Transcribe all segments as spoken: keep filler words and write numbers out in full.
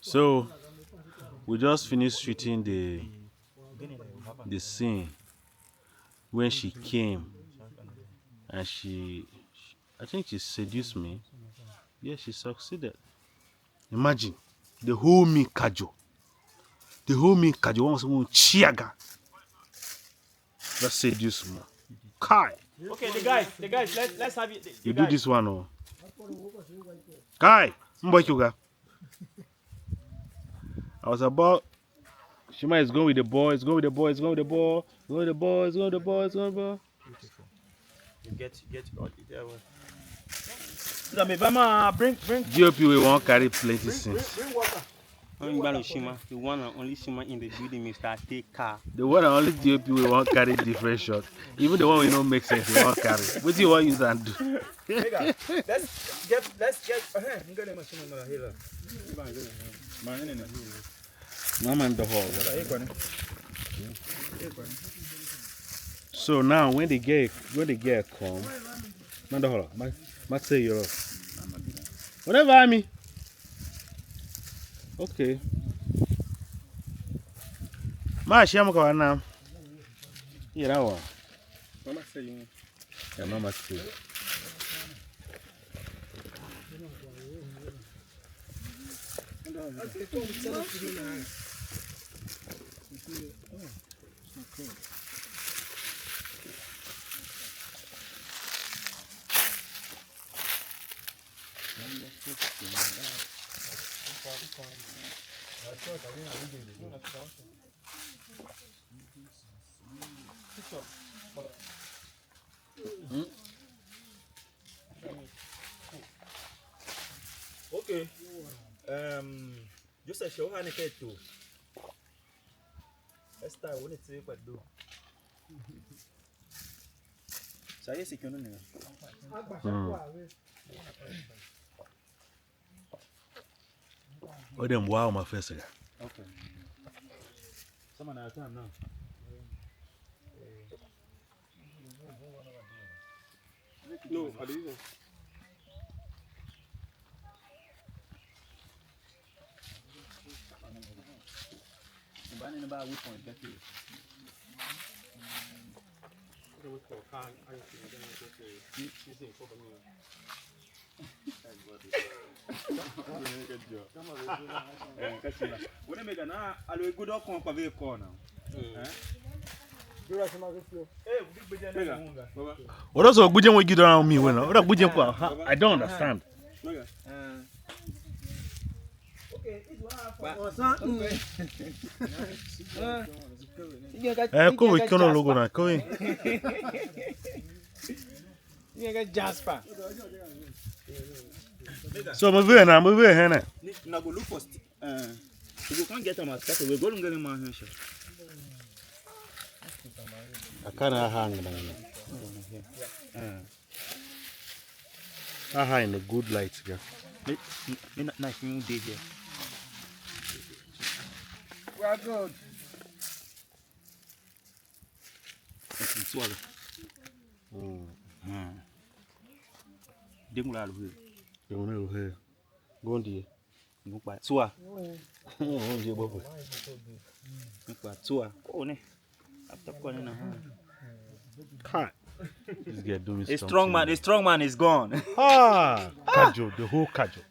So we just finished shooting the the scene when she came and she, I think she seduced me. Yeah, she succeeded. Imagine, the whole me kajo, the whole me kajo wants someone chiaga. Let's seduce me. Kai, Okay, the guys, the guys, let, let's have it. The, the you do guys. This one, oh. Kai, mboy chuga. I was about. Shima is going with the ball. It's going with the ball. It's going with the ball. Going with the ball. It's going with the ball. It's going with the ball. You get, get all the other one. Let me, Bama, bring, bring, D O P we won't carry plenty bring, sins. Bring water. Only Shima, the one and only Shima in the building, Mister Take car. The one and only D O P we won't carry different shot. Even the one we don't make sense, we won't carry. What do you want use and do? Nigga, let's get, let's get. Uh, I'm gonna machine on here. No man the hall. So now when they get when they get come, man the hall, my my say you're whatever I mean. Okay. Ma shi muka wannan. Irawa. Mama say you. Ya mama ce. Okay. Um, Joseph, show her naked too. Esther, when it's safe, do. Saya si kyono ne. Odem wow my face ga. Okay. Someone at time now. No, I didn't. What else are good we get around me when? What are good for? I don't understand. Eh, ko we kono logo na ko we. You get Jasper. So mo be na mo be here na. Na go look for st- uh, you go come get am as we go look get am here. I can't hang na. Uh, I hang in a good light, yeah. me, me, me na, na him dey here. We are good. Swallow. Mm. Hmm. Dengula aluhe. You know here. Go on there. Ngukwa tsua. Oh, je bobo. Ngukwa tsua. Oh ne. After calling na. Kai. This guy do me A strong man, a strong man is gone. Ah, kajo, the whole kajo.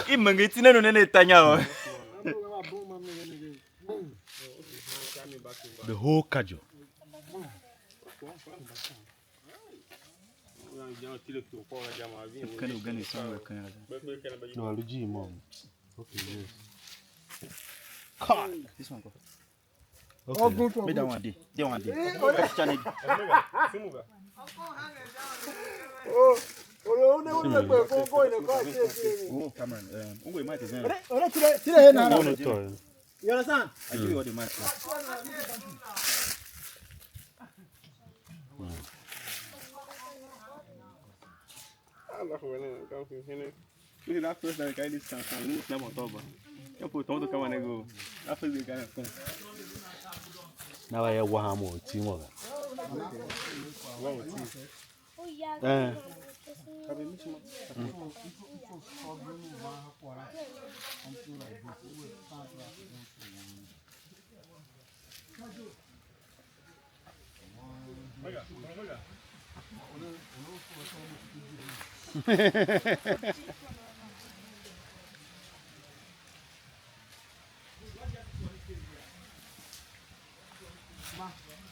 Imangeti neno nene tanya. The whole kajo. Kani ugani sana kani. No, Aluji mom. Okay, yes. Kai. This one go. Okay. Me that one dey. That one dey. Challenge. Oh, oh, no, no, no, no, go, go, go, go, go, go. Oh, come on. Um, oh, we might as well. Ore, ore, tire, tire here now. No, no, toy. You understand? I give you all the mic. This is that first time I carry this can. Can you climb on top? You put on the camera and go. That first day, can come. Now I hear Wahamo Timo. One with you. Eh.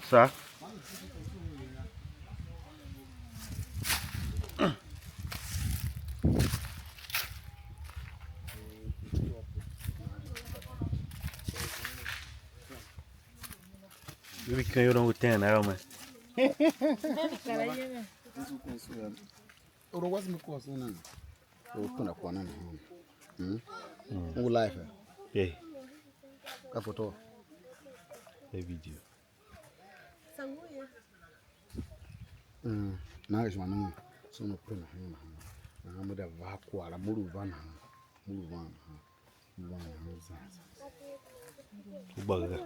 Sir? Baby, can you don't go ten now, man? Oro was me cause na. O kuna kwa na. Hmm. Who life? Eh? Hey. Ka photo. Hey, video. Hmm. Na ga shima no. So no kuna na. Na mu da va kwa la muru va na. Muru va na. Muru va na. Ubaga.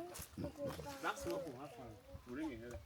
That's not for half an hour. Bring it here.